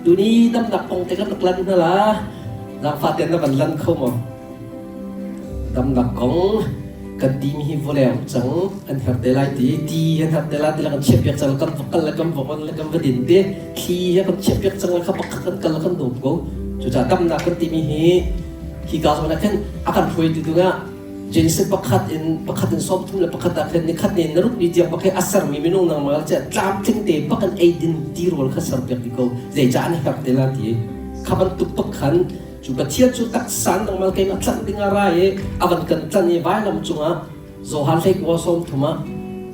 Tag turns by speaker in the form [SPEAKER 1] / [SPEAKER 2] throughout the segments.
[SPEAKER 1] Tuni damnak kong te kan rak lan hna la. Zaangfah tein na van lan kho maw? Damnak kong kan timi hi vawlei um cang an her te lai ti ti an her te lai ti la kan chiah piak cang kan va kal le kan va on le kan va din te thli he kan chiah piak cang le kha pakhat kan kal le kan dawp ko. Cucaah damnak kan timi hi hi ka zawn ah khin a kan hruaitu dingah Genesis pakhat in pakhat in 31 ah khin nikhat ni na ruk ni tiang bak hi a sermi minung nangmah cu tlamtling te bak in eidin tirawl kha serpiak dih ko zeicah an herh te la ti kha bantuk bak khan cu Pathian cu taksa nangmah keimah tlanh ding ah ra i a van kan tlanh i vailam cungah Johan hlei kua 30 ah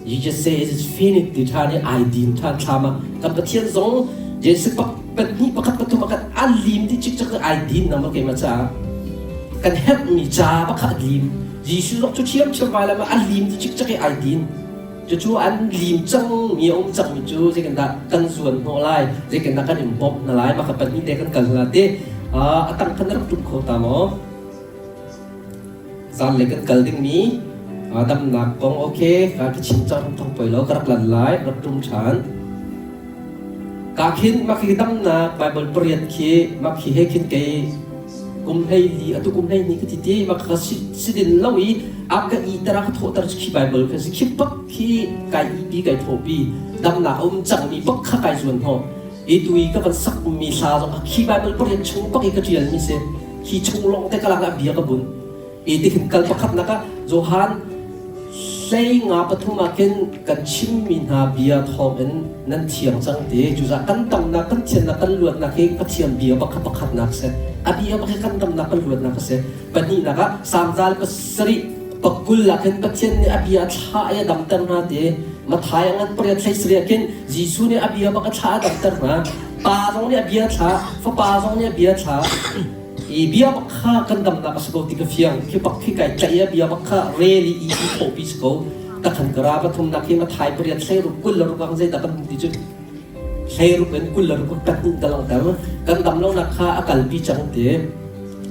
[SPEAKER 1] Jesus say it is finished ti ṭhan i ai dim ṭhan thlam ah kan Pathian zong Genesis pahnih pakhat pathum ah khan a lim ti cikcek ai dim nangmah keimah caah kan herhmi ca pakhat a lim Jesuh zong cu ṭhiamṭhiam vailam ah a lim ti cikcek i ai din cucu an lim cang mi a um cangmi cu zeitindah kan zuan hnawh lai zeitindah kan in bawmh hna lai mah kha pahnih te kan kal hna te a tang khan na rak ṭum kho ta maw Zanlei kan kal dingmi damnak kong okay ka ka chim cang thong poi lo ka rak lan lai rak tum ṭhan. Ka khin mah khi damnak Bible pariat khi mah khi he khin kei kum hlei li atu kum hlei ni ka ti ti mah kha sidin lo i a ka i tara ka thawhter khi Bible kha si khi bak khi kai i pi kai thawpi damnak a um cangmi bak kha kai zuan hnawh i tu i ka van sak mi hla zong khi Bible pariat chung bak i ka ṭial mi si Hi chung lawng te ka lak ah bia ka bun. I tikhin kal pakhatnak ah Johan hlei nga pathum ah khin kan chimmi hna bia thawngin nan thiang cang ti. Cucaah kan damnak, kan thiannak, kan luatnak hi Pathian bia pakhat pakhatnak a si. A bia pakhat kan damnak, kan luatnak a si. Pahnihnak ah Salm zal pasarih pakul ah khin Pathian nih a bia a thlah i a damter hna ti. Matthai a ngan pariat hlei sarih ah khin Jesuh nih a bia bak a thlah a damter hna. Pa zong nih a bia thlah, fapa zong nih a bia thlah. I bia bak kha kan damnak a si ko ti ka fiang. Khi bak khi kai tlaih i a bia bak kha rel i i thawhpi si ko. Takhan ka ra pathumnak hi Matthai pariat hlei ruk kul le ruk ang zeidah kan hmuh ti cu hlei ruk in kul le ruk pahnih ka langhter. Kan dam lonak kha a kalpi cang ti.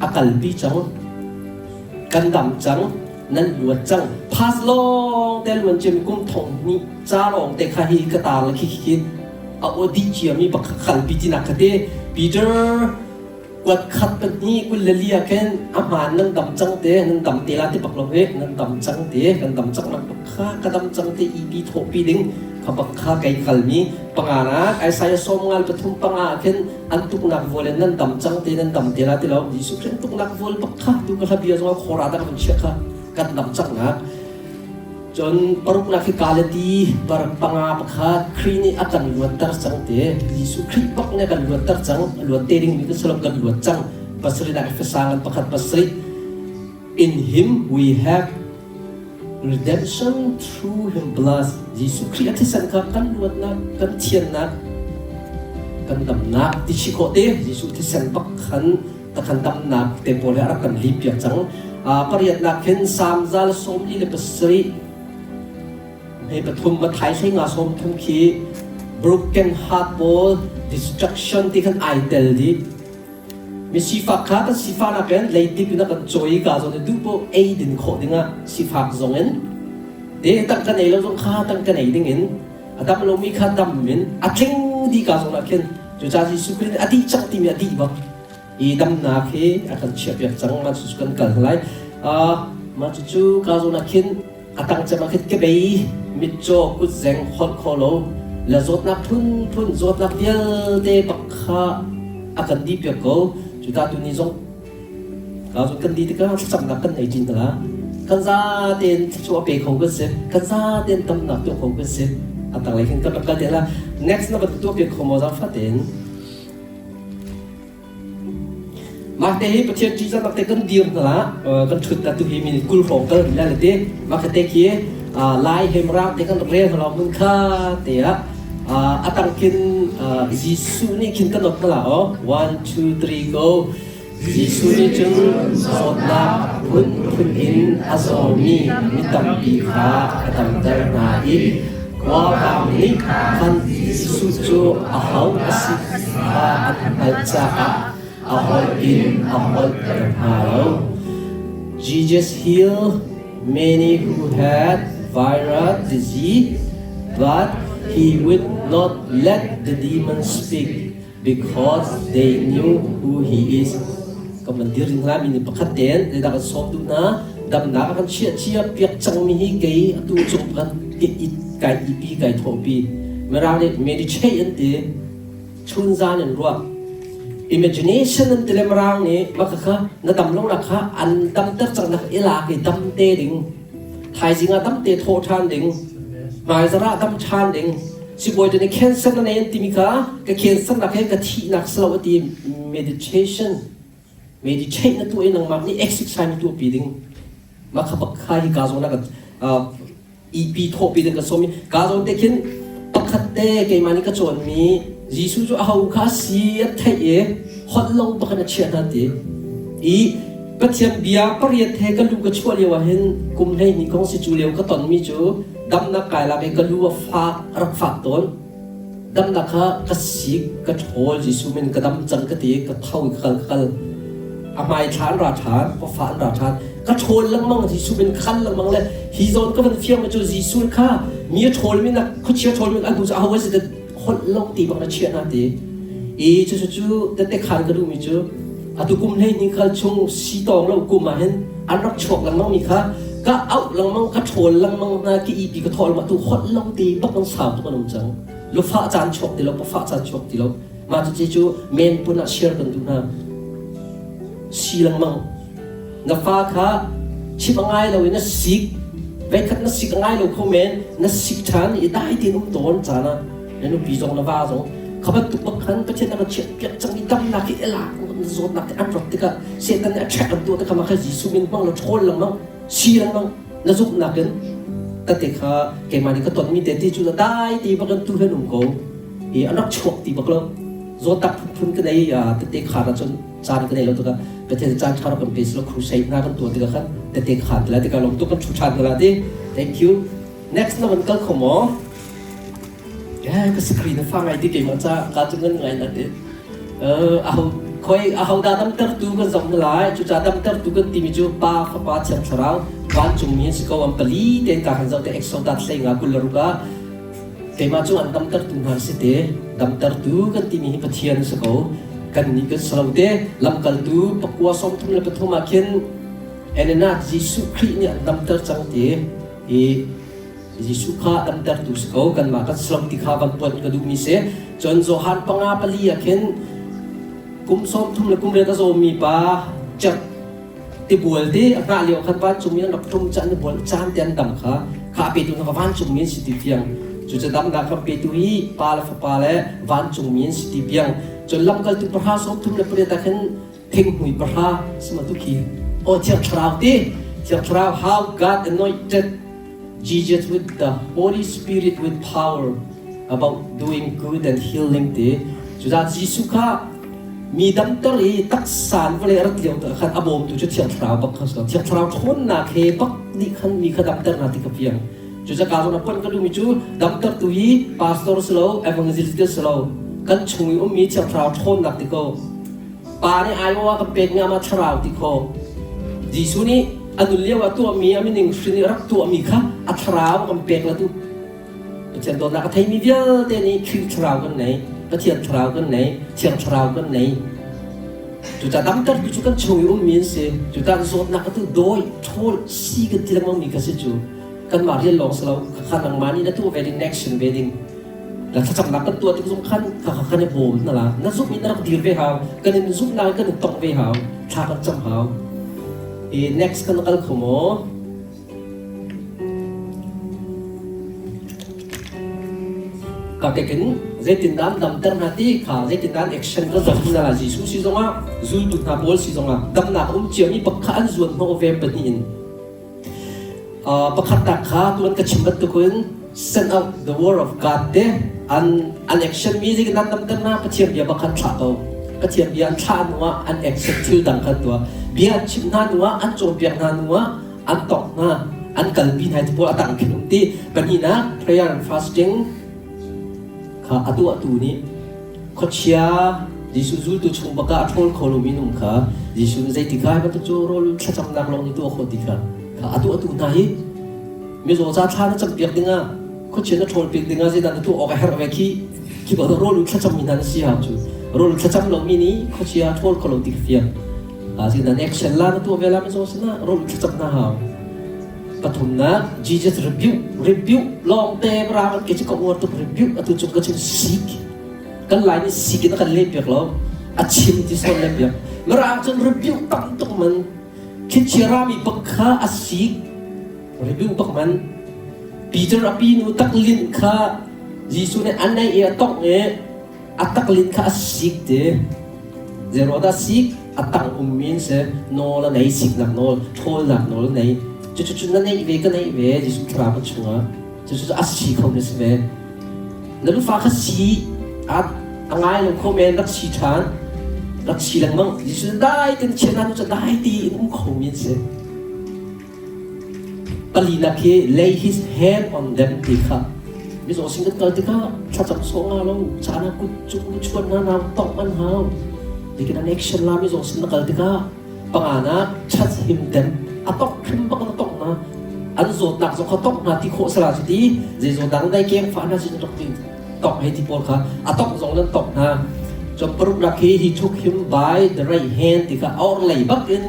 [SPEAKER 1] A kalpi cang. Kan dam cang. Nan luat cang. Phas lawng te luan ciami kum thong hnih ca lawng te kha hi ka tar le khi khi a aw dih ciami pakhat kalpi tinak kha te Peter kuat khat pahnih kul le li ah khin a hmaan nan dam cang te nan dam te la ti bak lo he nan dam cang te kan dam cang nak bak kha ka dam cang te i pi thawh pi ding kha bak kha kai kalmi panga nak Isaiah sawm ngal pathum panga ah khin an tuknak vual in nan dam cang te nan dam te la ti lo Jesuh Khrist tuknak vual bak kha tu ka hla bia zong khora da kan chia kha kan dam cang nak Cun paruknak hi Galati par panga pakhat Khrih nih a kan luatter cang te. Jesuh Khrih bak nih a kan luatter cang. A luat te dingmi kan si lo, kan luat cang. Pasarihnak Efesa ngan pakhat pasarih. In him we have redemption through him blood. Jesuh Khrih a thisen kha kan luatnak, kan thiannak, kan damnak ti chi khawh te. Jesuh thisen bak khan takhan damnak te pawl he a rak kan lim piak cang. Pariatnak khin Salm zal 47 hei pathum Mathai hlei nga sawm thum khi broken heart pawl destruction ti khan ai tel dih. Mi sifak kha kan sifahnak in leitik in a kan cawi ka zong in duh poh ei din khawh dingah sifak zong in te tang kan ei lo zong kha tang kan ei ding in a dam lomi kha dam in a tling dih ka zong ah khin cucaah Jesuh Khrih nih a dih cang timi a dih bak i damnak hi a kan chiahpiak cang mah cucu kan kal lai mah cucu ka zawn ah khin a tang cem ah khin kebei mitcaw kutzeng holh kho lo le zawtnak phunphun zawtnak vialte bak kha a kan dih piak ko cuta tuni zong ka zawn kan dih tikah thlacamnak kan nei ṭin hna kan za tein thluachuah pe kho kan si kan za tein damnak tuah kho kan si a tanglei khin kan rak kal te la next na van tuah piak kho maw zaangfah tein Mah te hi Pathian ṭihzahnak te kan dir hna la kan ṭhut ta tu hi minute 20 hrawng kal rih lai te mah te khi Lai he Mirang te kan rak rel hna lo hmun kha te ah a tang khin Jesuh nih khin kan not hna la aw one two three go Jesuh nih cun zawtnak phunphun in a zawmi mi tampi kha a damter hna i khuavang nih khan Jesuh cu aho a si kha an hngalh caah a holh in a holhter hna lo. Jesus healed many who had viral disease, but he would not let the demons speak. Because they knew who he is. Kan van dir ding lai mi nih pakhat tein zeidah kan sawm duh na damnak a kan chiah cia piak cangmi hi kei atu cung kan kai ipi kai thawhpi. Mirang nih meditate an ti. Chun zan in ruah. Imagination an ti le Mirang nih mah kha na dam lo nak kha an damter cang nak i lak i dam te ding. Thaizing ah dam te thawh ṭhan ding. Hmaizarh ah dam ṭhan ding. Sibawi te nih cancer na nei an timi kha ka cancer nak he ka thihnak si lo a ti meditation meditate na tuah i nangmah nih exercise na tuahpi ding. Mah kha bak kha hi ka zawn ah ka EP thawhpi ding ka sawm i ka zawn te khin pakhat te keimah nih ka cawnmi Jesuh cu aho kha si a theih i holh lo bak in a chiah hna ti i Pathian bia pariat he ka lu ka chuah lio ah hin kum 12 kong si cu lio ka tonmi cu damnak kai lak i ka lu a fak a rak fak tawn damnak kha ka sik ka ṭhawl Jesuh min ka dam cang ka ti ka tho i ka kal ka kal a hmai thla an ra ṭhan pafa an ra ṭhan ka ṭhawl lengmang Jesuh min kal lengmang le hi zawn ka van fiang cu Jesuh kha mi a ṭhawl mi nak khuachia ṭhawl mi an hnu cu aho si holh lo ti bak na chiah na ti i cu cu cu tete khan ka duhmi cu atu kum 12 kal chung si tawng lo kum ah hin an rak chuak lengmang mi kha ka auh lengmang ka ṭhawl lengmang hna ki ipi ka thawl ma tu holh lo ti bak an sau tuk an um cang lufah caan chuak ti lo pafah caan chuak ti lo mah cu cu men pun ah share kan duh hna si lengmang na fa kha chim a ngai lo i na sik veikhat na sik a ngai lo kho men na sik ṭhan i dai tein um tawn caan ah na nupi zong na va zong kha bantuk bak khan Pathian na kan chiah piak cang i damnak hi elak zawtnak te an rat tikah Satan nih a ṭhek an tuah tikah mah kha Jesuh min hmang la ṭhawl lengmang si lengmang na zumhnak in tate kha keimah nih ka tonmi te ti cu dai ti bak in tu hen um ko i an rak chuak ti bak lo zawtnak phunphun ka nei tete khaan ahcun caan ka nei lo tikah Pathian caan ṭha rak kan pe silo crusade hna kan tuah tikah khan tete khaan ti lai tikah lawm tuk kan ṭhu ṭhan hna ti thank you next na van kal kho maw ka screen a fa ngai ti keimah ca ka cu ngan ngai na ti aho khoi aho dah damtertu kan zong na lai cuca damtertu kan timi cu pa fapa thiang thlarau vancungmi an si ko an pali tein ka kan zoh te exodat hlei nga kul le ruk ah keimah cu an damtertu hna si te damtertu kan timi hi Pathian si ko kan nih kan salo te lamkaltu pakua 33 ah khin Enena Jesuh Khrih nih an damter cang ti i Jesuh kha damtertu si ko kanmah kan si lo ti kha van puan ka duhmi si cun Johan panga pali ah khin kum 30 le kum riat a zawmi pa cerh tibual te a hngah lio khan vancungmi an rak ṭum caan bual caan te an dam kha kha a petu hna vancungmi an si ti fiang cu cu damnak kan petu hi pa le fapa le vancungmi an si ti piang cun lamkaltu pahra 38 ah khin thinghmui pahra sama tu khi oh thiang thlarau ti thiang thlarau how God anointed Jesus with the Holy Spirit with power about doing good and healing ti cucaah Jesuh kha mi damter i taksa in vawlei a rat lio te khan a bawmtu cu thiang thlarau bak kha si lo thiang thlarau ṭhawnnak he bak nih khan mi kha damter hna ti ka fiang cucaah zawn a ponh ka duhmi cu damtertu hi pastor si lo evangelist si lo kan chung i ummi thiang thlarau ṭhawnnak ti ko pa nih aiawh ah kan pek mi amah thlarau ti kho Jesuh nih a nun lio ah tuahmi a mining hrin i rak tuahmi kha a thlarau kan pek la tu Pathian dawtnak a theimi vialte nih Khrih thlarau kan nei Pathian thlarau kan nei Thiang thlarau kan nei cucaah damtertu cu kan chung i ummi an si cucaah zawtnak atu dawi ṭhawl si kan ti lengmang mi kha si cu kanmah rian lawng si lo kha nangmah nih na tuah ve ding na action ve ding na thlacamnak kan tuah tik zong khan kha kha kan i bawm hna la na zumh in na rak dir ve hau kan in zumhnak in kan in tongh ve hau thla kan cam hau i next kan kal kho maw ka kekin zeitindah an damter hna ti kha zeitindah an action ka zoh hna la Jesuh si zongah zultu hna pawl si zongah damnak um ciami bak kha an zuan hnawh ve pahnih in pakhatnak kha tuan ka chim bantukin send out the word of God te an an action mi zeitin an damter hna Pathian bia bak khan thlah ko Pathian bia an thlah hnu ah an action thil dang khan tuah bia an chimh hna hnu ah an cawnpiak hna hnu ah an tongh hna an kalpi hna ti pawl a tang khin um ti pahnihnak prayer and fasting kha a tuahtu nih khuachia Jesuh zultu chung baka a ṭhawl kho lomi nung kha Jesuh nih zeiti kha bantuk cu rawl thlacamnak lawng nih tuah khawh ti kha kha a tuahtu hna hi mizaw ca thla na campiak dingah khuachia na ṭhawl piak dingah zeidah na tuah awk a herh ve khi khi ba rawl thlacammi hna na si hau cu. Rul thlacam lomi nih khuachia ṭhawl kho lo ti ka fiang. Asinain action la na tuah ve la mizaw sinah rul thlacam na hau. Pathumnak Jesus rebuke rebuke lawngte ra kan ke cu ka uar tuk rebuke atu cu ka chim sik kan lai nih sik in a kan leh piak lo a chim ti sawn le piak mirang cun rebuke tam tuk man Khichia rami bak kha a sik rebuke bak man Peter a pi nu taklinh kha Jesuh nih an ei i a tongh i a taklinh kha a sik ti Zeruah dah sik a tang ummi an si nawl a nei siknak nawl ṭhawlnak nawl a nei cucu na neih ve ka neih ve Jesuh thlarau chungah cucu a si kho na si ve na lufa kha si a a ngai lo kho men rak si ṭhan rak si lengmang Jesuh dai ten chiah na cu dai ti in um kho mi an si Palinak hi lay his hand on them ti kha mizaw sin kan kal tikah thlacam sawh nga lo caan ah kut cung chuan na nau tongh an hau nikin an action la mizaw sin na kal tikah panganak touch him them a tongh hrim bak na tongh na an zawtnak zong kha tongh na ti khawh sala cu ti zei zawtnak dai keng fa na sin rak ti tongh hei ti pawl kha a tongh zong nan tongh hna cun paruknak hi he took him by the right hand ti kha a orhlei bak in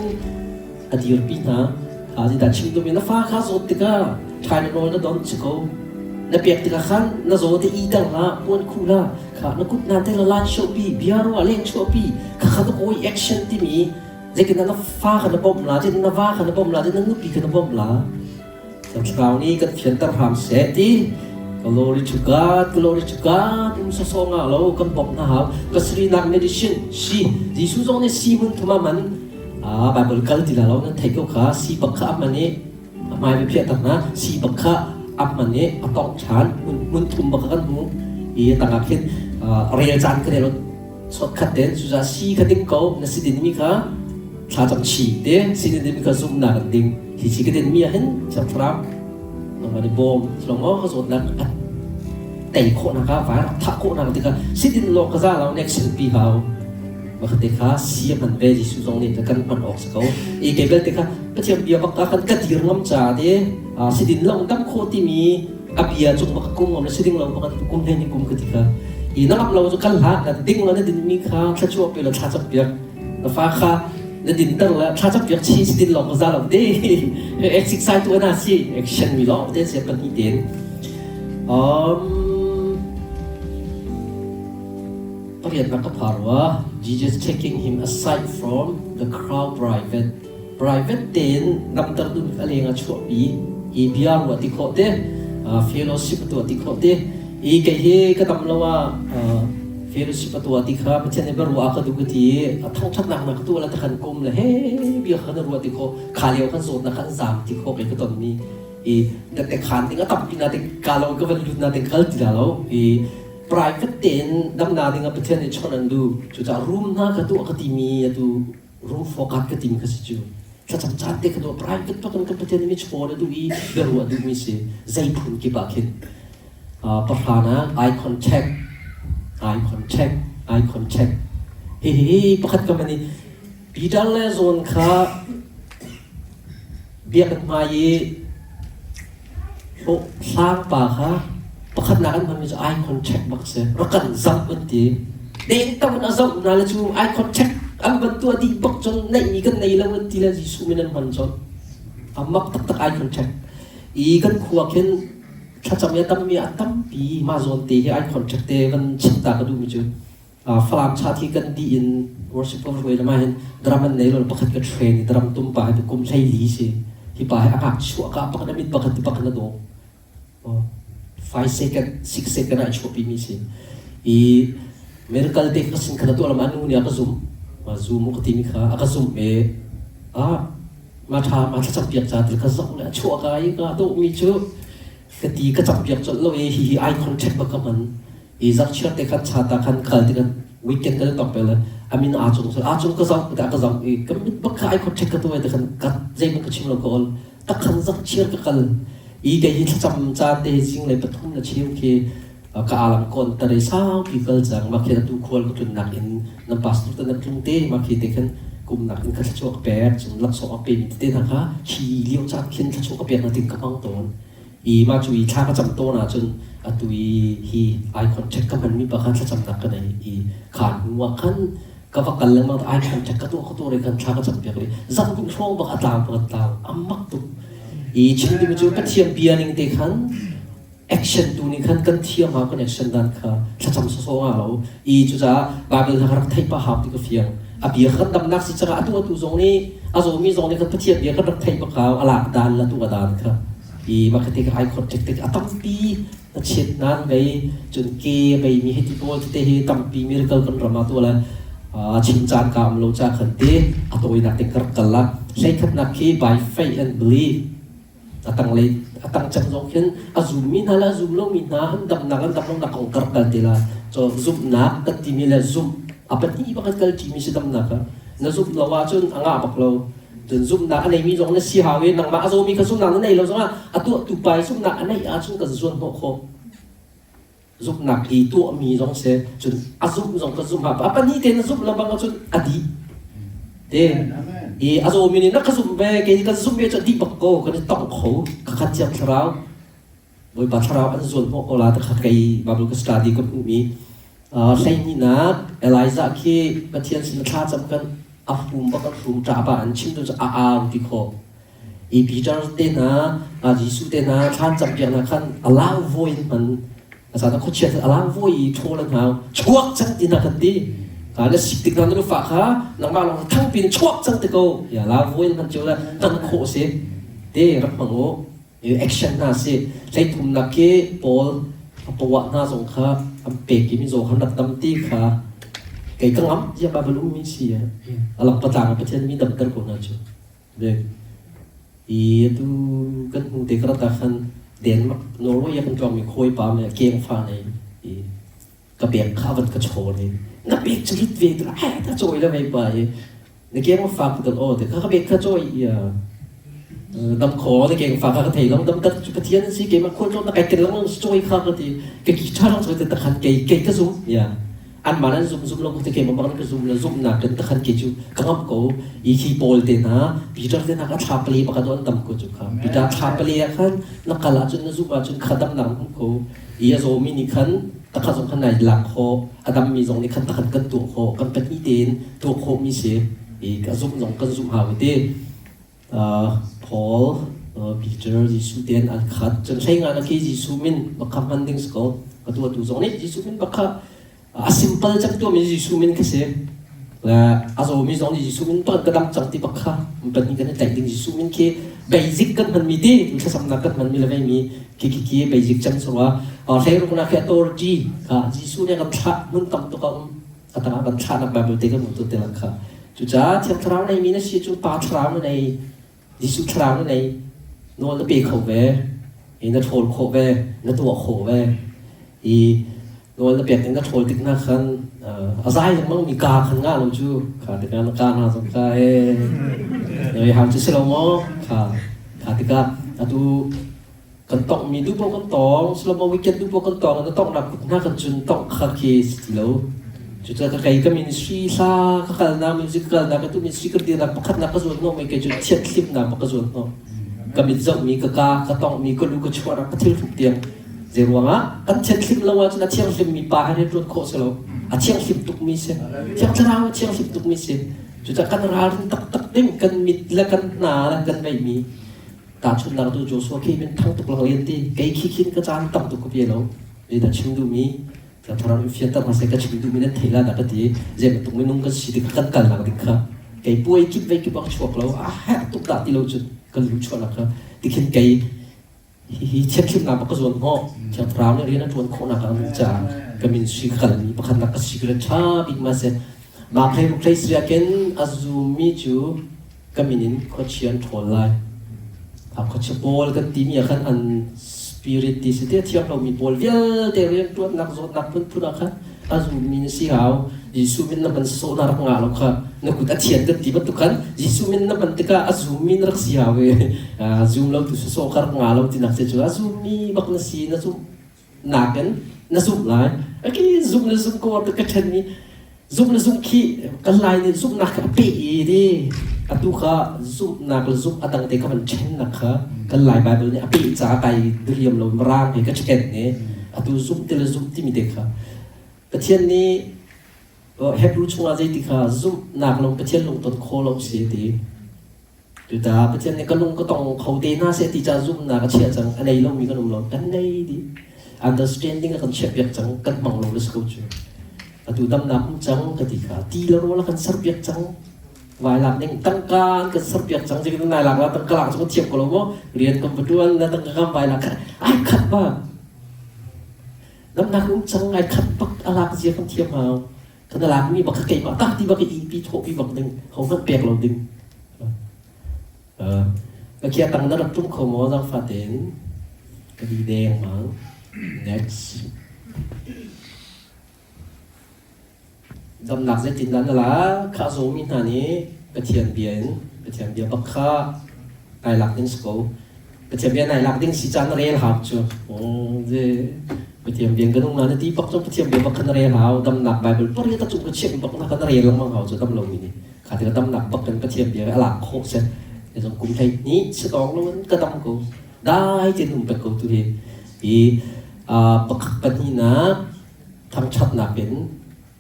[SPEAKER 1] a dirpi hna. Zeidah chim duhmi na fa kha zawt tikah Tylenol na don si ko. Na pek tikah khan na zaw te iter hlah, puan khuh hlah, kha na kut na te la lan shopi, bia ruah leng chuahpi, kha kha na kawi action timi zeitin na fa kha na bawmh la, zeitin na va kha na bawmh la, zeitin na nupi kha na bawmh la. Thlarau nih kan fianter hram seh ti Glory to God, glory to God. Um sawsawh nga lo kan bawmh hna hau. Pasarihnak medicine si Jesuh zong nih si mun thum a man. Ah Bible kal ti la lo nan thei ko kha si bak kha a man i a hmai va phiah tak na si bak kha a man i a tongh ṭhan mun thum bak kan hmu i tangah khin rel caan ka lo sot khat ten cuza si kha ding ko na si din mi kha thla cam chi te si din mi kha zumnak an ding hi chi ka din mi ah hin thiang thlarau nangmah nih bawm lo ka zawtnak a tei khawhnak ah vai rak thah khawhnak tikah sidin law ka za lo nek silpi hau makhat te kha si a hman ve Jesuh zong nih kan hman awk si ko i ke belte kha Pathian bia bak kan ka dir ngam ca te sidin long dam khawh timi a bia cung bak kum ngam le siding lo bak kum he ni kum ka ti kha i na ngam lo cu kal hlah na ding lo na din mi kha thluachuah pe lo thla cam piak na fa kha na dinter le thlacam piak chi si din lawng ka za lo te exercise tu ana si action mi lawng te se pahnih ten pariatnak ka pharwa Jesus taking him aside from the crowd private private tein namter dun a leng a chuahpi i bia ruah ti khawh te fellowship tuah ti khawh te i kei hi ka dam lo ah fellowship a tuah ti kha Pathian nih ruah ka duh ka ti i a thangṭhatnak na ka tuah le takhan kum le he bia kha na ruah ti khawh kha lio kan zawtnak khan zaam ti khawh kei ka ton mi i te khan ding a tampi na te ka lo ka van lut na te kal ti la lo i private tein damna ding ah Pathian nih chawnh an du cucaah room hna ka tuah ka ti mi atu room fokat ka ti mi kha si cu thlacam caan te ka tuah private pakan kan Pathian nih mi chawn a duh i biaruah duh mi si zei phun kip ah khin Pahra ah eye contact, eye contact, eye contact. Hihi pakhat ka man i Peter le John kha biakinn hmai i hlang pa kha pakhatnak an hmanmi cu eye contact bak si. Rak kan zoh an ti. Deng tam in a zoh hna le cu eye contact an van tuah dih bak cun neihmi kan nei lo an ti le Jesuh min an hman cun. A mak taktak eye contact. I kan khua khin thlacam i a tammi a tampi mah zawn te hi ai contract te van chim ta ka duhmi cu Falam chat hi kan dih in worship kan hruai lama hin drum an nei lo pakhat ka train i drum tum pa hi kum 14 si hi pa hi a ngak chuah ka pakhat a mit pakhat ti pakhat a dawh 5 second 6 second ah chuahpi mi si i miracle te ka sin kha tuah lama nu nih a ka zum ma zum ka ti mi kha a ka zum e a Ma ṭha ma thlacam piak ca til ka zoh le a chuah ka i ka dawhmi cu ka ti ka cam piak colh lo i hihi ai contact bak ka hman i zarhchiar te khan chata khan kal ti kan weekend kan tok pel amin aa cung aa cung ka zoh ka ka zoh i ka mit bak kha ai contact ka tuai te khan ka zeihmanh ka chim lo ka ol tak khan zarhchiar ka kal i kei hi thlacam caan te zing le pathum le cheu khi ka alam kon tare saupi kal cang ma khi atu khual ka tlunnak in nan pastor te nan tlung te ma khi te khan kumnak in ka thlachuak ka pek cun laksawng a pe mi tete hna kha hi lio caan khin thlachuak ka pek na ting ka hmang tawn i ma cu i thla ka cam tawn ahcun Atu i hi eye contact ka hmanmi pa kha thlacamnak ka nei i kha hnu ah khan ka va kal lengmang eye contact ka tuah ka tuah re khan thla ka cam piak i zan hnih hrawng bak a tlang bak a tlang a mak tuk. I chim ding cu Pathian bia ning te khan action tu nih khan kan thiam ha kan action dan kha thlacam sawsawh nga lo i cucaah Bible hna rak theih pa hau ti ka fiang. A bia kha kan damnak si caah atu atu zong nih a zawmi zong nih kan Pathian bia kan rak theih bak hau a lak dan la tu a dan kha. I makhat ka ai khot tik a tampi na chiat nan vei cun ke vei mi hiti pawl tete hi tampi miracle kan ram ah tu la chim caan ka am lo cha khan te a tawinak te kar kal la hleikhatnak khi by faith and belief a tang lei a tang cem zong khin a zum mi hna le a zum lo mi hna an damnak an dam lonak kong kar kal te la cho zumhnak kan timi le zumh a pahnih bakhat kal ṭimi si damnak ah na zumh lo ahcun a ngah bak lo. Cun zumhnak a neimi zong na si hau i nangmah a zawmi kha zumhnak na nei lo zongah a tuahtu pa i zumhnak a neih ahcun kan zuan hnawh khawh. Zumhnak i tuahmi zong si cun a zumh zong ka zumh a pahnih te na zumh lo bang ahcun a dih. Te i a zawmi nih na ka zumh ve kei kan zumh ve cu a dih bak ko kan i tong kho ka khat thiang thlarau Bawipa thlarau an zuan hnawh ko la ta kha kei Bible ka study ka hmuhmi hleihnih Elijah khi Pathian sin thla cam kan a hrum bak a hrum ṭah ba an chim tu cu a au ti khawh i Peter te hna Jesuh te hna thlan cam piak na khan a lau voi in hman asana khuachia a lau voi i ṭhawl an hau chuak cang ti na kan ti ka na sik tik na nu fa kha nangmah lawng thang pin chuak cang ti ko ya lau voi in hman cio la tan khawh si te rak hmang u action hna si hleithumnak khi Paul a poah hna zong kha an pek i mizaw khan rak dam ti kha kei ka ngam tiah Bible ummi si a lang patlang Pathian mi damter ko hna cu i atu kan hmu te karata khan Denmark Norway kan tlawng mi khawi pa me keng fa nei i ka pek kha van ka chawn i na pek cu rit ve tu ai ta chawi la mei pa i na keng fa ka dal o te kha ka pek kha chawi ia dam kho na keng fa kha ka thei long dam tat cu pathian si keimah khual tlawn na kai ken lang chawi kha ka ti ka ki tha lang chawi te takhan kei kei ka zum ya an man an zum zum lo te keimah bang ka zum la zum na kan takhan ke chu ka ngam ko i khi Paul te na Peter te na ka thla pali baka don tam ko chu kha Peter thla pali ah khan na kala chun na zum ah chun khadam nang ko i a zawmi nih khan takha zong khan nai lak khawh a dammi zong nih khan takhan kan tuah khawh kan pahnih tein tuah khawhmi si i ka zumh zong kan zumh hau ti Paul Peter Jesuh tein an khat cun hlei nga na khi Jesuh min bakha hman ding si ko ka tuah tu zong nih Jesuh min bakha a simple cem tuahmi Jesuh min kha si le a zawmi zong nih Jesuh min tuan ka dam cang ti bak kha pahnih kan i tlaih ding Jesuh min khi basic kan hmanmi ti thlacamnak kan hmanmi le veimi khi khi khi basic cem sungah hleiruknak khi authority kha Jesuh nih kan thlah hmun tam tuk a um a tangah kan thlahnak Bible te kan hmu tu te lang kha cucaah Thiang Thlarau neimi na si cu Pa Thlarau na nei Jesuh Thlarau na nei nawl na pe kho ve i na ṭhawl khawh ve na tuah khawh ve i nawl na pek na ṭhawl tik hna khan a zai lengmang mi ka khan nga lo cu kha tikah na ka hna zong kha e noi hau cu si lo maw kha kha tikah atu kan tong mi du po kan tong silo weekend du po kan tong na tong nak kut hna kan cun tong kha khi si ti lo cucaah ka kei ka ministry hla ka kalnak music ka kalnak ka tu ministry ka dirnak pakhat nak ka zuan hnawh mi kei cu thiat thlimnak ka zuan hnawh ka mit zoh mi ka ka ka tong mi ka lu ka chuahnak ka thil hruk tiang Zei ruangah kan thianhlim lo ahcun a thianghlimmi pa he rianṭuan khawh si lo. A thianghlim tukmi si. Thiang Thlarau a thianghlim tukmi si. Cucaah kan ralrin taktak ding kan mit le kan hna le kan ngeihmi tahchunhnak tu Joshua khi min thang tuk lang lian ti kei khi khin ka caan tam tuk ka pe lo. Zeidah chim duhmi Thiang Thlarau in fianter hna seh ka chim duhmi nan theih la dah ka ti. Zei bantuk minung kan si tikha kan kalnak ding kha kei puai kip vei kip ah ka chuak lo a herh tuk dah ti lo cun kan lu chuahnak kha tikhin kei Hihi thianhlimnak bak ka zuan hnawh. Thiang Thlarau nih rian a ṭuan khawhnak ah min caah ka min sui ka kalmi pakhatnak ka si ka ṭha bik ma si. Mah hlei ruk hlei siria ken a zummi cu ka min in khuachia an ṭhawl lai. A khuachia pawl kan timi ah khan an spirit ti si te thiang lomi pawl vialte rianṭuannak zawtnak phunphun ah khan a zummi na si hau. Jesuh min na hman sawh na rak ngah lo kha na kut a thian kan ti bantuk khan Jesuh min na hman tikah a zummi na rak si hau i zum lo tu sawh ka rak ngah lo ti nak cu a zummi bak na si na zumh nakin na zumh lai aki zumh na zumh ko ka ṭhen mi zumh na zumh khi kan lai nih zumhnak kha a peh i di atu kha zumhnak le zumh a dang te ka van ṭhen nak kha kan lai Bible nih a peh ca kai diriam lo mirang he ka ṭhen ne. Atu zumh ti le zumh timi te kha Pathian nih Hebrew chungah zeiti kha zumhnak lung Pathian lungton kho lo si ti. Cucaah Pathian nih ka lung ka tong kho te hna seh ti ca zumhnak a chiah cang. A nei lomi kan um lo. Kan nei dih. Understanding a kan chiahpiak cang. Kan hmang lo le si ko cu. Atu damnak um cang ka ti kha. Ti le rawl a kan serpiak cang. Vai lak ding tangka an kan serpiak cang. Zeitin nai lak la tangka lak cu kan thiam ko lo maw? Rian kan va tuan na tangka kan vai lak ai khat ba. Damnak um cang ai khat bak a lak zia kan thiam hau. Kan lakmi bak kha keimah tak ti bak i pi thawhpi bak ding ho hmanh pek lo ding. Ka kia tang na rak tum kho maw zaangfah tein ka di deng mang. Next. Damnak zeitindah na la? Kha zawmi hna nih Pathian bia in Pathian bia bak kha nai lak ding si ko. Pathian bia nai lak ding si ca na rel hau cu. Pathian bia kan um na ti bak cu Pathian bia bak kha na rel hau. Damnak Bible pari ta cung ka chiah bak na ka na rel lengmang hau cu dam lomi nih. Kha tikah damnak bak kan Pathian bia a lak khawh seh. Zong kum hlei hnih si tawng lo in ka dam ko. Dai tein um pek ko tu hi. Hi pakhat pahnihnak thangṭhatnak in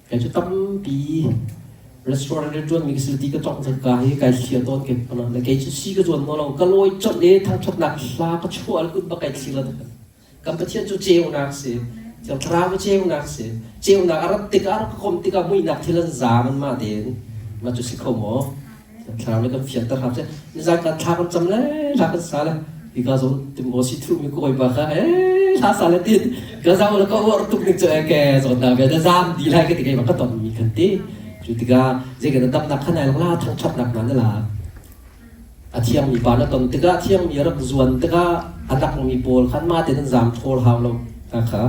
[SPEAKER 1] kei cu tampi restaurant rian ṭuanmi ka si ti ka tongh cang ka hi kai thlia tawn ke pana le kei cu si ka zuan naw lo ka lawi colh i thangṭhatnak hla ka chuah le kut bak kai thli la kan Pathian cu ceunak si Thiang Thlarau cu ceunak si ceunak a rat tikah a rak ka komh tikah muihnak thil an zaam an mah tein mah cu si kho maw Thlarau le kan fianter hram seh. Nizan kan thla kan cam le hla kan sa le hika zong timbo si thu mi kawi ba kha eh hla sa le tin ka zau le ka uar tuk ning cu ke zon na ve da zam di lai ka ti kai ba ka ton mi kan ti cu tikah zei kan dam nak khan ai la thangthat nak na la a thiang mi pa na ton tikah thiang mi rak zuan tikah a nak mi pawl khan ma te nan zam thawl hau lo ta kha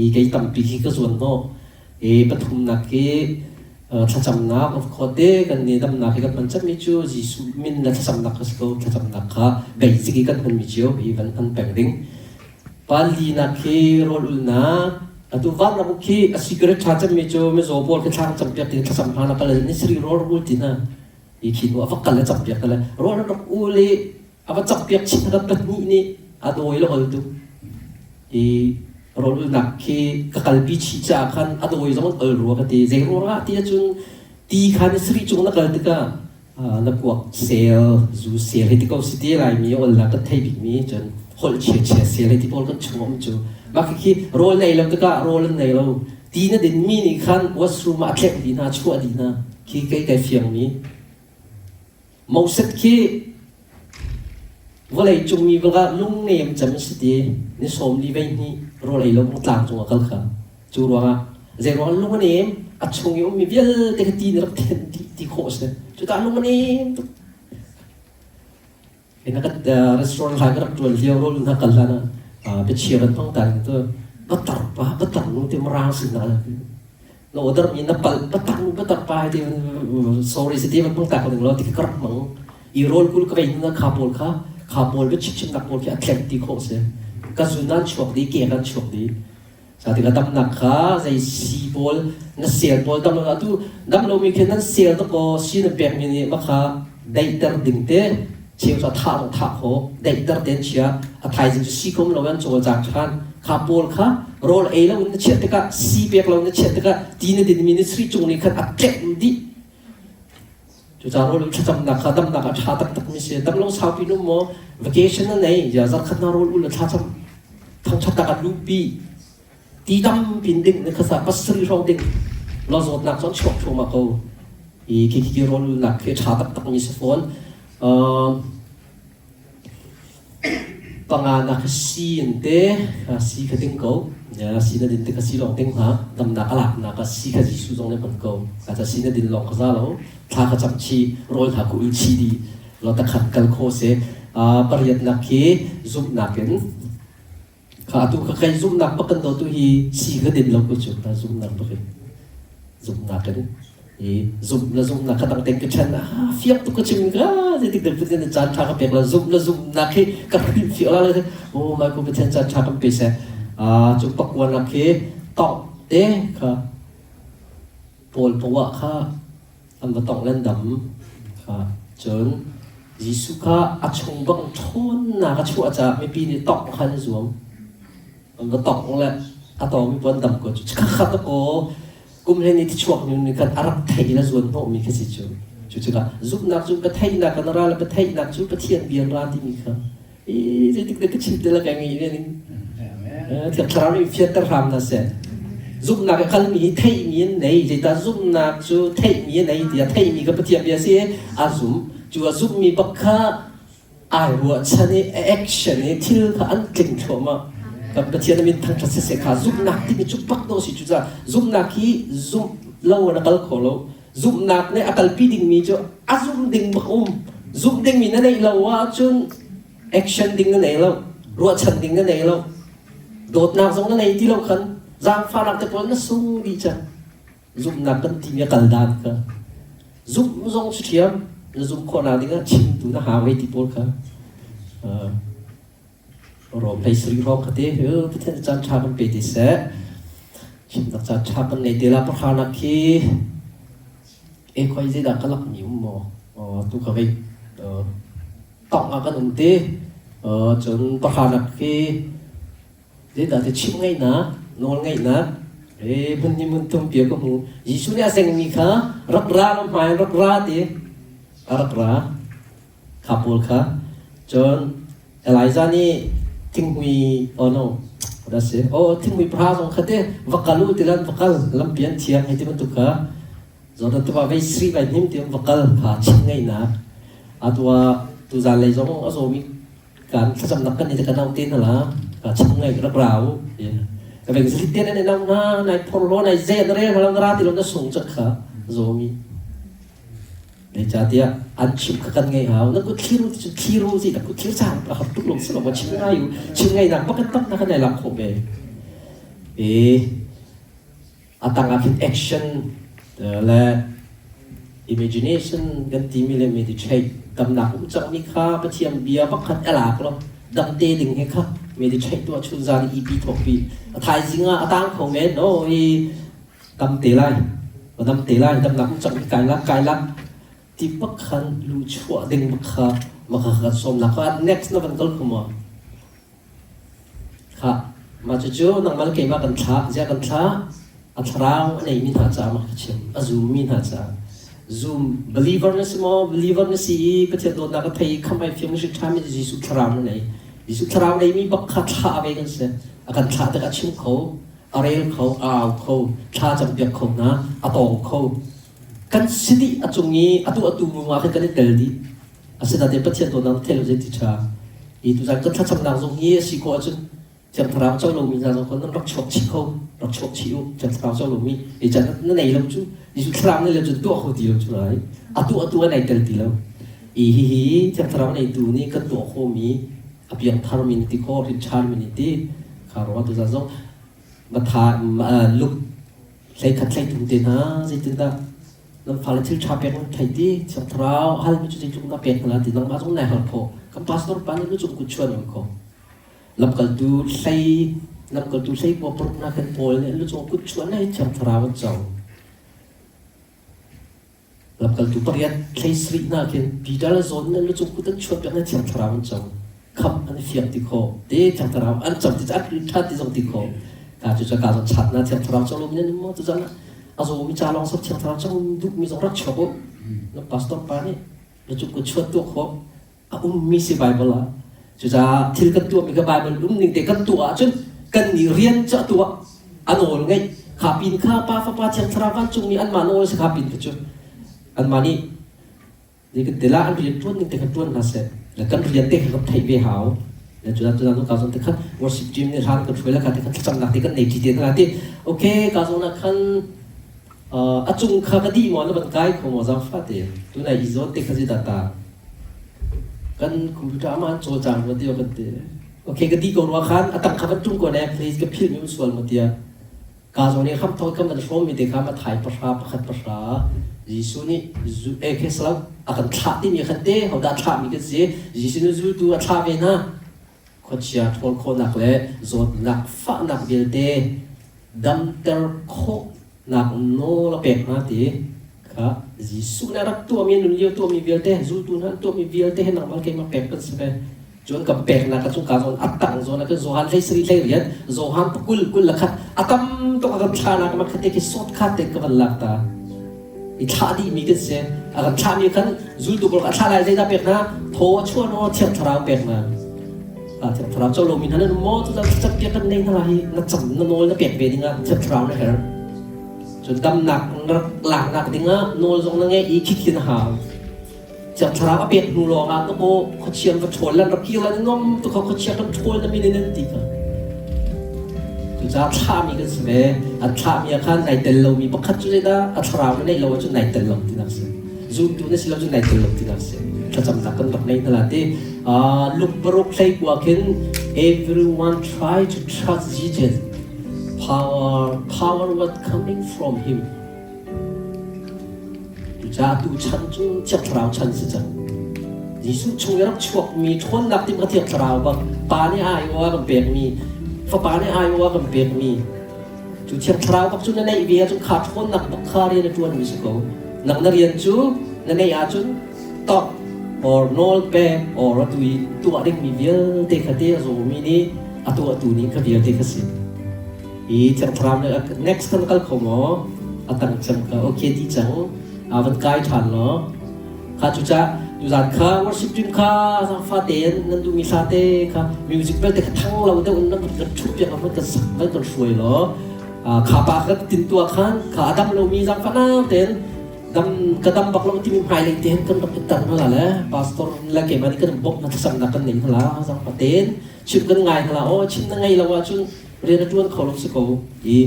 [SPEAKER 1] i kei tampi khi ka zuan no i pathumnak khi Thlacamnak of khuate kan nih damnak hi kan hman cemmi cu Jesuh min le thlacamnak kha si ko. Thlacamnak kha basic i kan hmanmi cio hi van hman peng ding. Palinak khi rawl ulnak atu vanram khi a secret ṭha cemmi cu mizaw pawl khi thla kan campiak ti thlacam hna na kal ni sari rawl ul ti na i khi nu a va kal le campiak le rawl rak ul i a va campiak chin na pahnih nih a dawi le ol tu i rawlulnak khi ka kalpi chih caah khan a dawi zong an ol rua ka ti. Zei ruangah ti ahcun ti kha ni sarih cung na kal tikah na kuak sel, zu sel hei ti ko si ti Laimi ol na kan thei bikmi cun holh chia chia sel hei ti pawl kan chung um cu. Mah khi rawl nei lo tikah rawl an nei lo. Ti na dinmi nih khan washroom ah a tlek dih hna, chuah dih hna. Khi kei kai fiangmi. Moses khi vawlei cung mi vaka lungnem cem a si ti ni sawm li vei hnih rawl ei lo bang tlang cung a kal kha. Cu ruangah zei ruangah lung a nem a chung i ummi vialte kha ti nih rak thenh dih ti khawh a si. Cucaah lung a nem tuk. Na ka restaurant hlan ka rak ṭuan lio rawl na kal hlan ah biachia kan hmang ta tu batar pa batar nu te marang sin na na order mi na pal batar nu batar pa ti sorry si ti man hmang ta ko ding lo ti ka rak mang i rawl kul ka vei na kha pawl kha kha pawl biachim chim nak pawl khi a thleng ti khawh si ka zun nan chuak di ke nan chuak di Sa tikah damnak kha zei si pawl na sel pawl dam lo atu dam lomi khi nan sel to ko si nan pekmi nih mah kha daihter ding te cheu cu a thah zong thah khawh daihter ten chia a thaizing cu si kom lo an cawlcang ṭhan kha pawl kha rawl ei lo in na chiah tikah si pek lo na chiah tikah ti na dinmi ni sri cung nih khan a tlek dih Cucaah rawl thlacamnak kha damnak a ṭha taktakmi si. Dam lo saupi num maw vacation na nei ya zarkhat na rawl ul le thlacam thangṭhatnak ah luhpi ti tampi ding ni khasa pasarih hrawng ding lo zawtnak cu an chuak thluahmah ko. I khi khi rawl ulnak khi a ṭha taktakmi si fawn. Panganak si in te si kha ding ko. Si na din tikah si lawng ding hna. Damnak a laknak ah si kha Jesuh zong nih hman ko. Ka si na din lawng kha za lo. Thla kha cam chi, rawl hna ku ul chi di. Lo takhat kal kho si. Pariatnak khi zumhnak in kha atu kha kai zumhnak bak kan do tu hi si ka din lo ko cu ka zumhnak bak in zumhnak in i zumh le zumhnak kha dang ten ka ṭhen ah fiak tuk ka chim ka zeitik dah Pathian caan ṭha ka pek la zumh le zumhnak hi ka hrilh fiak la le oh my God Pathian caan ṭha kan pe seh cu pakuanak khi tongh te kha Paul poah kha an va tongh len dam kha cun Jesuh kha a chung bang ṭhawnnak a chuah caah mipi nih tongh kha an zuam an va tongh le. A tawngmi puan dam ko cu khakhat ko kum hlei ni thichuak nu nih khan a rak thei la zuan hnawhmi kha si cu. Cu tikah zumhnak cu ka theihnak kan ra le ka theihnak cu Pathian bia ra timi kha i zeitik dah ka chim te la ka ngei ve ning. Thiang Thlarau nih fianter hram hna seh. Zumhnak a kalmi hi theihmi an nei. Zeicah zumhnak cu theihmi a nei tiah theihmi ka Pathian bia si a zum. Cu a zumhmi bak kha ai ruahchan i a action i thil kha an tling thluahmah. Kan Pathian a min thangṭhat siseh kha zumhnak timi cu bak dawh si. Cucaah zumhnak hi zumh lo in a kal kho lo. Zumhnak nih a kalpi dingmi cu a zumh ding bak um. Zumh dingmi na neih lo ahcun action ding na nei lo. Ruahchan ding na nei lo. Dawtnak zong na nei ti lo khan zaangfahnak te pawl na sung dih cang. Zumhnak kan timi a kal dan kha. Zumh zong cu ṭhiam, na zumh khawhnak dingah chimtu na hau hei ti pawl kha. Rom hlei sarih hrawng kha te Pathian caan ṭha kan pe ti seh. Chimnak caan ṭha kan nei te la pahranak khi e khoi zeidah ka lak mi um maw? Tu ka vei tong ah kan um te. Cun pahranak khi Zeidah ti chimh ngaihnak, nawl ngaihnak, e hmun ni mun tum pia ka hmu. Jesuh nih a sengmi kha rak ra na hmai rak ra ti a rak ra kha pawl kha. Cun Elijah nih thinghmui oh no da si oh thinghmui pahra zong kha te va kal u tilan va kal lampi an thiang hei ti bantuk kha Jordan tiva vei sri vai hnim ti va kal kha chim ngaihnak atua tuzan lei zong a zawmi Kan thlacamnak kan i kan au te hna la ka chim ngai rak ra u ka veng zlit te nan nau na nai phor lo nai ze na rel halang ra ti lo na sung chak kha zomi ne cha tia an chim kha kan ngai hau na ku thliru ti thliru si ta ku thlir chang a har tuk lo si lo ma chim ngai u chim ngai nak pakat tak na kan nai lak kho ve e A tang ah khin action le imagination kan timi le meditate damnak um cangmi kha Pathian bia pakhat a lak lo damte ding he kha meditate tuah chun zan i EP thawkpi a thaizing ah a tang kho men no i damte lai damte lai damnak um cangmi kai lak kai lak ti pakhan lu chuah ding kha maka kan sawmnak kha next na van kal kho ma Khah, mah cucu nangmah le keimah kan thlah. Ziah kan thlah? A thlarau a neimi hna caah ma ka chim. A zummi hna caah. Zum believer na si maw? Believer na si i Pathian dawtnak a thei i khamh ai fiang na si ṭhami Jesuh thlarau na nei. Jesuh thlarau neimi bak kha thlah ve kan si. A kan thlah tikah a chim kho, a rel kho, a au kho, thla campiak kho hna, a tawng kho. Kan si dih a cung i atu atu ah khan kan i tel dih. Asinain Pathian dawtnak thei lo zeiti ṭha. Hi tuzan kan thlacamnak zong hi a si khawh ahcun Thiang Thlarau co lomi hna zong kha nan rak chuak chih kho, rak chuak chih u. Thiang Thlarau co lomi hi can na nei lo cu Jesuh Thlarau nei lo cun tuah kho ti lo cu lai. Atu atu a nei tel ti lo. I hihi Thiang Thlarau neitu nih kan tuah khawhmi a piangthar mi na ti khawh, rinṭhan mi na ti. Kha ruangah tuzan zong Matha Luke 13 13 te hna zeitindah Nan fale thil ṭha pek nan thei ti Thiang Thlarau halmi cu zeitluk na pek hna ti nangmah zong nai hal khawh. Kan pastor pa nih lucung kut chuan in kho. Lamkaltu hlei lamkaltu hlei kua paruk na kan Paul nih lucung kut chuan hi Thiang Thlarau an co. Lamkaltu pariat hlei sarih hna khin Peter le John nih lucung kut an chuan piak na Thiang Thlarau an co. Khamh an i fiang ti khawh. Te Thiang Thlarau an cam ti an ṭha ti zong ti khawh. Ka cu ka zong chat na Thiang Thlarau co lo mi nan maw tu zan a zawmi ca lawng sap Thiang Thlarau cang duhmi zong rak chuak u. Na pastor pa nih na cu kut chuat tuah khawh a ummi si Bible ah. Cucaah thil kan tuahmi kha Bible um ning te kan tuah ahcun kan nih rian cu a tuah a nawl ngeih kha pin kha pa fapa Thiang Thlarau vancungmi anmah nawl si kha pin kha cu anmah nih Ni kan tila an rian ṭuan ning te kha ṭuan hna seh. Le kan rian te kha kan theih ve hau. Le cu tu nu ka zong te khan worship team nih hlan kan hruai la ka te khan thlacamnak te kan nei ṭi te hna ti. Okay, ka zong na khan a cung kha ka dih maw na van kai kho maw zaangfa te. Tunai i zawn te kha zi ta kan computer ama an cawlcang ma ti kan ti. Okay, ka dih ko rua khan a tang kha van ṭum ko ne please ka philh mi um sual ma tia. Ka zawn i hramthawk kan van hrawmmi te kha Matthai pahra pakhat pahra Jesuh nih zu eh khi salam a kan thlah timi khan te hodah thlahmi kan si Jesuh nih zultu a thlah ve hna khuachia ṭhawl khawhnak le zawtnak fahnak vialte damter khawhnak nawl a pek hna ti kha Jesuh nih a rak tuahmi nun lio tuahmi vialte zultu hna an tuahmi vialte he nangmah keimah pek kan si ve. Cun kan peknak kha cungka zawn a tang zawn ah khin Johan hlei sarih hlei riat, Johan pakul 21, a tam tuk a kan thlahnak ma khate khi sawt kha te ka van lak ta. I thlah dih mi kan si. A kan thlah mi khan zultu pawl a thlah lai zeidah pek hna? Thaw a chuan aw Thiang Thlarau pek hna. Thiang Thlarau co lomi hna nan um maw? Cucaah thlacam piak kan nei hna hi na cam na nawl na pek ve dingah Thiang Thlarau na herh. Cun damnak na laknak dingah nawl zong na ngeih i khikhin a hau. Thiang Thlarau a pek hnu lawngah ka aw khuachia va ṭhawl lan rak kir lan ngom tu kha khuachia kan ṭhawl na min in an ti kha. Cucaah thlahmi kan si ve. An thlahmi ah khan nai tel lomi pakhat cu zeidah a thlarau na neih lo ahcun nai tel lo tinak si. Zumtu na si lo cun nai tel lo tinak si. Thlacamnak kan rak nei hna la ti. Luke paruk hlei kua khin everyone try to trust Jesus. Power what coming from him. Cucaah tu chan cu Thiang Thlarau chan si cang. Jesuh chung i rak chuakmi ṭhawnnak tim kha Thiang Thlarau bak Pa nih a aiawh ah kan pekmi, Fapa nih a aiawh ah kan pekmi. Cu Thiang Thlarau bak cu na neih ve ahcun kha ṭhawnnak bak kha rian a ṭuanmi si ko. Nang na rian cu na neih ahcun tok or nawl pek or atu i tuah dingmi vialte kha te a zawmi nih a tuahtu nih kha vialte kha si. I Thiang Thlarau nih next kan kal kho maw? A tang cang ka okay ti cang. A van kai ṭhan law. Kha cucah tuzan kha worship team kha zangfa tein nan duhmi hla te kha music belte kha thang lo deuh in nan kan ṭhup piak van kan sak van kan hruai law. Kha pa kha tin tua khan kha a dam lomi zangfa nang tein dam ka dam bak lo timi hmailei te hin kan rak i tar hna le pastor le keimah nih kan bawmh na thlacamnak kan nei hna zangfa tein chim kan ngai hna aw chim na ngei lo ahcun rian a ṭuan kho lo si ko i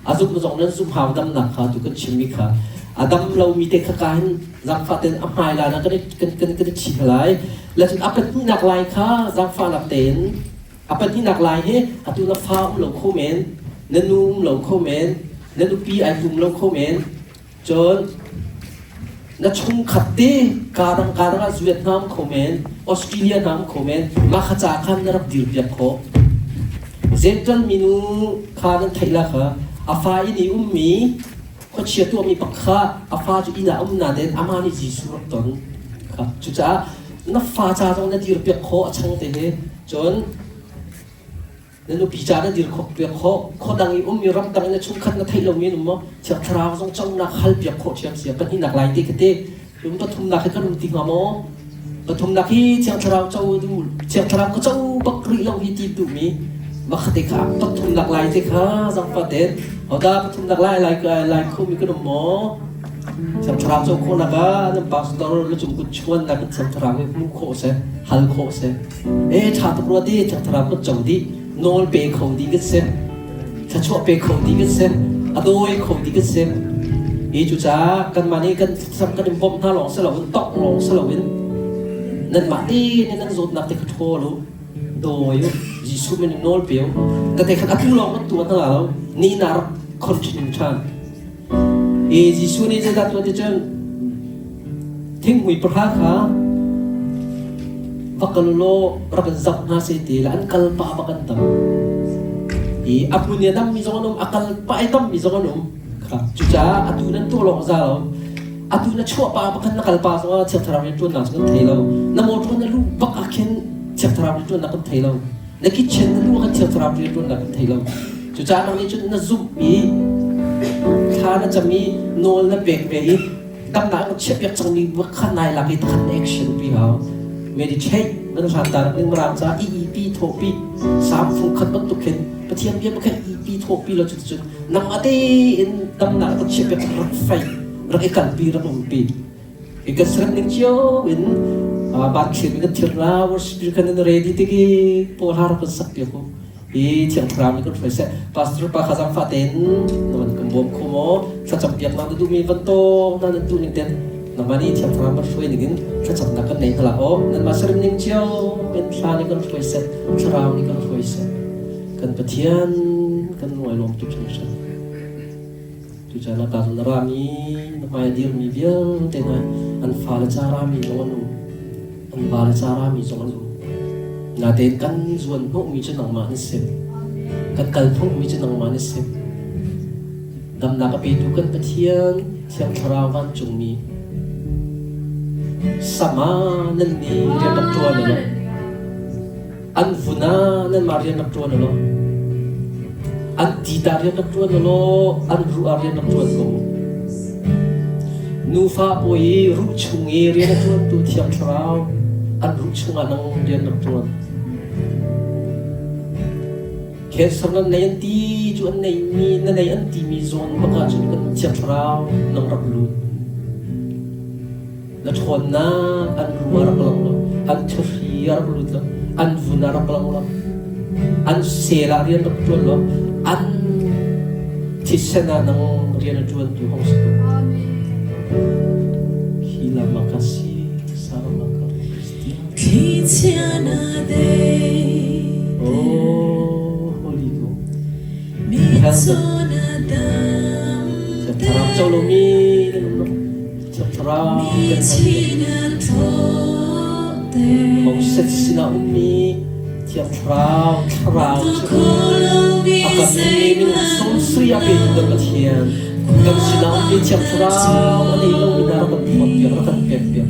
[SPEAKER 1] a zumh zong nan zumh hau damnak kha tu kan chimmi kha a dam lomi te kha ka hin zaangfah tein a hmai lai kan kan kan kan i chi lai le cun a pahnihnak lai kha zaangfahnak tein a pahnihnak lai hi atu na fa um lo kho men na nu um lo kho men na nupi ai tum lo kho men cun na chungkhat te kaa dang kaa dang ah zuet hna um kho men Australia hna um kho men mah kha ca khan na rak dir piak khawh Zenṭan minu kha nan theih la kha a fa inn i ummi khuachia tuahmi pakha a fa cu inn ah um na den amah nih Jesuh rak ton kha cucaah na fa ca zong na dir piak khawh a chang te he cun Na nupi ca na dir khawh piak khawh. Khuadang i ummi ramdang in na chungkhat na theih lomi an um maw? Thiang Thlarau zong conak hal piak khawh ṭhiam si. Pahnihnak lai te kha te. Cun pathumnak hi kan um ti hnga maw? Pathumnak hi Thiang Thlarau co duh, Thiang Thlarau ka co bak rih lo hi ti duhmi makhate kha pathumnak lai te kha zangfa ten. Hoda pathumnak lai lai lai khomi kan um maw? Thiang Thlarau co khawhnak ah nan pastor le cung kut chuannak in Thiang Thlarau hi hmuh khawh seh, hal khawh seh. E ṭha tuk rua ti Thiang Thlarau kan co dih, nawl pe kho dih kan si, thluachuah pe kho dih kan si, a dawi kho dih kan si. Hi cucaah kanmah nih kan sam kan in bawmh hna lawng si loin tongh lawng si loin nanmah te nih nan zawtnak te kha ṭhawl u, dawi u, Jesuh min in nawl pe u. Ka te khan atu lawng kan tuah hna lo, ni na rak continue ṭhan. I Jesuh nih zeidah tuah ti cun thinghmui pahra kha va kal law rak in zap hna seh ti le an kal pah bak an tam. I a hmun i a dammi zong an um, a kal pah i dammi zong an um. Kha cucaah atu nan tuah lawng za lo. Atu na chuah pa pakhat na kal pa zong ah Thiang Thlarau rianṭuannak cu kan thei lo. Na motor na luh bak ah khin Thiang Thlarau rianṭuannak kan thei lo. Na kitchen na luh ah khan Thiang Thlarau rianṭuannak kan thei lo. Cucaah nang nih cun na zumh i thla na cam i nawl na pek ve i damnak na chiahpiak cangmi kha nai lak i takhat na action pi hau. Meditate nan hlan ta ning mirang ca EEP thawhpi sam fung khat bantuk khin Pathian bia pakhat EEP thawhpi lo cuticun nangmah tein damnak na chiahpiak rak fai rak i kalpi rak umpi. I kan serem ning cio in ban thlir in kan thir la worship kan in ready tiki pawl har kan sak piak u. Hi Thiang Thlarau nih kan hruai seh. Pastor pa kha zaangfah tein na van kan bawm kho maw? Thlacam piak na duhmi van tawng na nan duh ning ten nangmah nih Thiang Thlarau kan hruai ning in thlacamnak kan nei hna aw. Nanmah serem ning cio in thla nih kan hruai seh. Thlarau nih kan hruai seh. Kan Pathian kan nuai lawm tuk hringhran. Tuchan ah na rami na hmai a dirmi vialte hna an fale ca rami zong an um. An vale ca rami zong an um. Natein kan zuan hnawhmi cu nangmah na si. Kan kal hnawhmi cu nangmah na si. Damnak a petu kan Pathian Thiang Thlarau vancungmi sama nan ni rian rak ṭuan u. An vun ah nanmah rian rak ṭuan ulaw, an tita rian rak ṭuan ulaw, an ruh ah rian rak ṭuan ko u. Nufa pawi i ruh chung i rian a ṭuantu Thiang Thlarau an ruh chungah nang rian rak ṭuan. Cancer nan nei an ti cu an neimi na nei an timi zawn bak ahcun kan Thiang Thlarau nang rak lut. Na ṭhawnnak an ru a rak lang lo, an thahri a rak lut lo, an vun a rak lang lo, an sel ah rian rak ṭuan lo, an thisen ah nang rian a ṭuantu hong si ko. Hi lamakasi saramaka Christian. Oh, Holy Ghost. Thlarau co lomi nan um lo. Thlarau kan Moses sinah ummi Thiang Thlarau Thlarau cu a kan mi minung sawmsarih a petu kan Pathian kan sinah ummi Thiang Thlarau a nei lomi hna rak kan phawt piak rak kan pek piak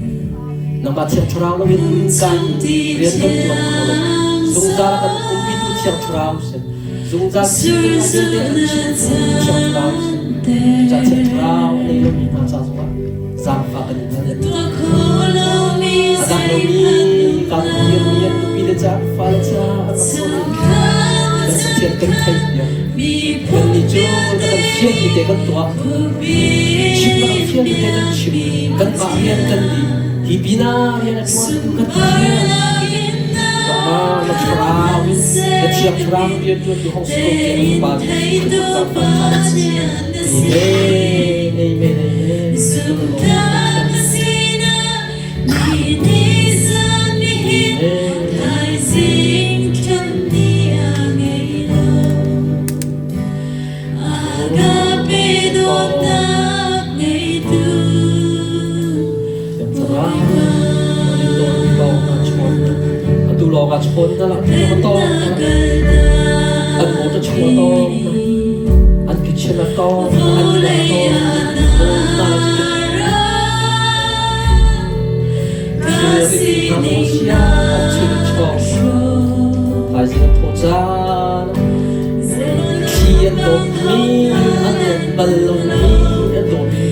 [SPEAKER 1] nangmah Thiang Thlarau loin kan rian kan tuan kho lo zungzal kan umpitu Thiang Thlarau sin zungzal thil vialte kan chimtu Thiang Thlarau sin Cucaah Thiang Thlarau a nei lomi hna ca zongah zaangfah kan in hal. A dam lomi kan dirmi an nupi le ca fale ca an rak tuahmi kan Pathian kan theih piak. Kannih cu na kan fialmi te kan tuah. Chim na kan fialmi te kan chim. Kanmah rian kan dih. Hi pinah rian a ṭuantu kan Pathian. Nangmah na thlarau in na Thiang Thlarau rian ṭuantu hong si ko tiah na Fapa Jesuh Khrih Amen. Amen. Amen. Atu lawng ah chawn na lah tu tawng an motor chung a tawng an kitchen a tawng an inn a tawng Thaizing an thawh caan thli an dawpmi an dawt bal lomi an dawtmi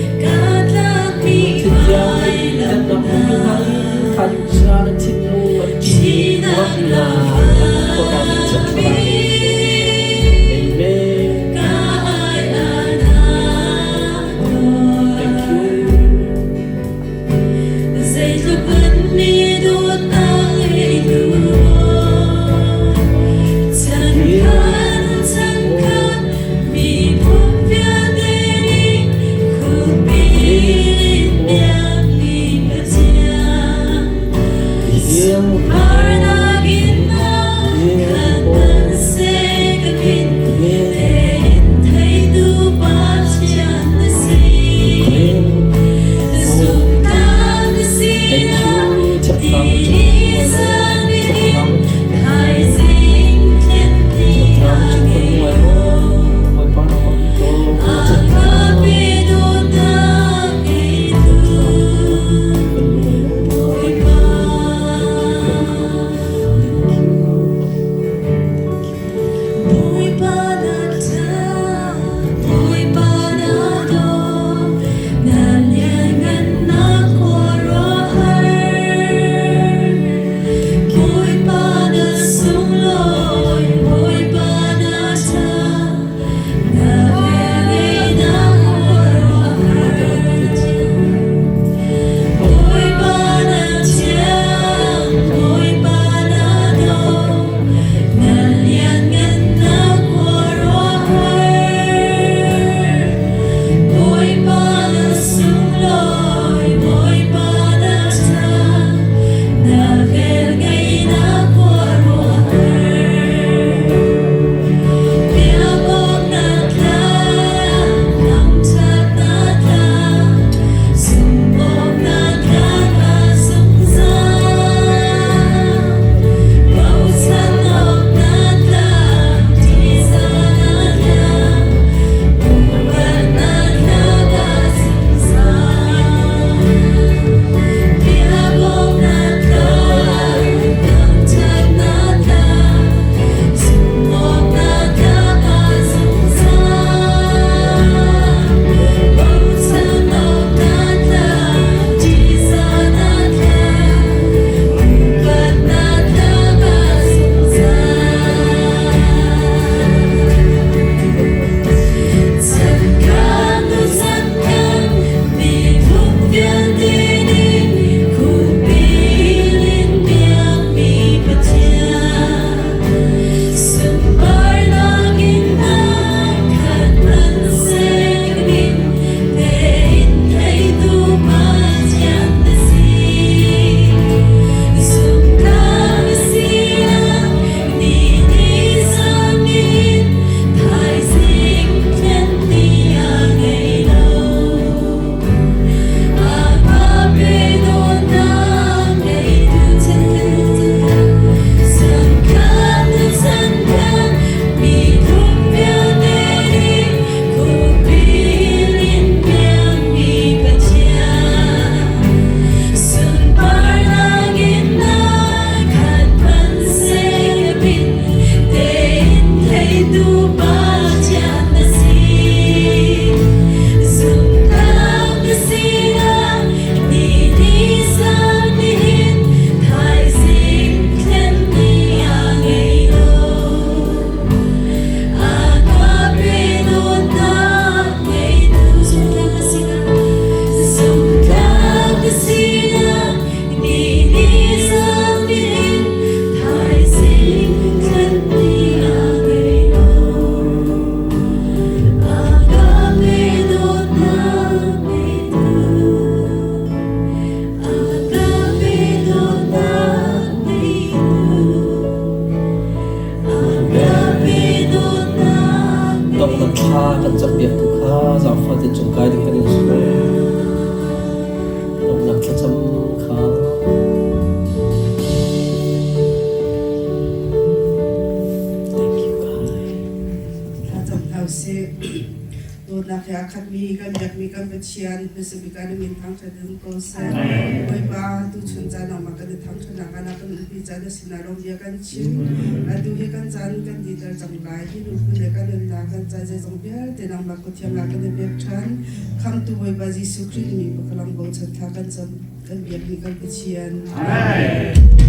[SPEAKER 1] lungthin tiang dannak hmumi hna i thaizing caan an thinlung an ṭi ruahnak an khawhnak ding thiangthlarau Amen. Thank you. Thlacam kha. Thank you, God.
[SPEAKER 2] Thlacam hna usih. Dawtnak he a khatmi kan biakmi kan Pathian hmasabik ah na min thangṭhat in ko seh. Bawipa, tuchun caan nangmah kan i thangṭhatnak ah na kan umpi caan na sinah lawm bia kan chim. Atu hi kan caan kan diter cang lai. Hi nuphun le kan nunnak kan caan zeizong vialte nangmah kuthiang ah kan i pek ṭhan. Khamhtu Bawipa Jesuh Khrih min pakalang bochan thla kan cam kan biakmi kan Pathian.
[SPEAKER 3] Amen.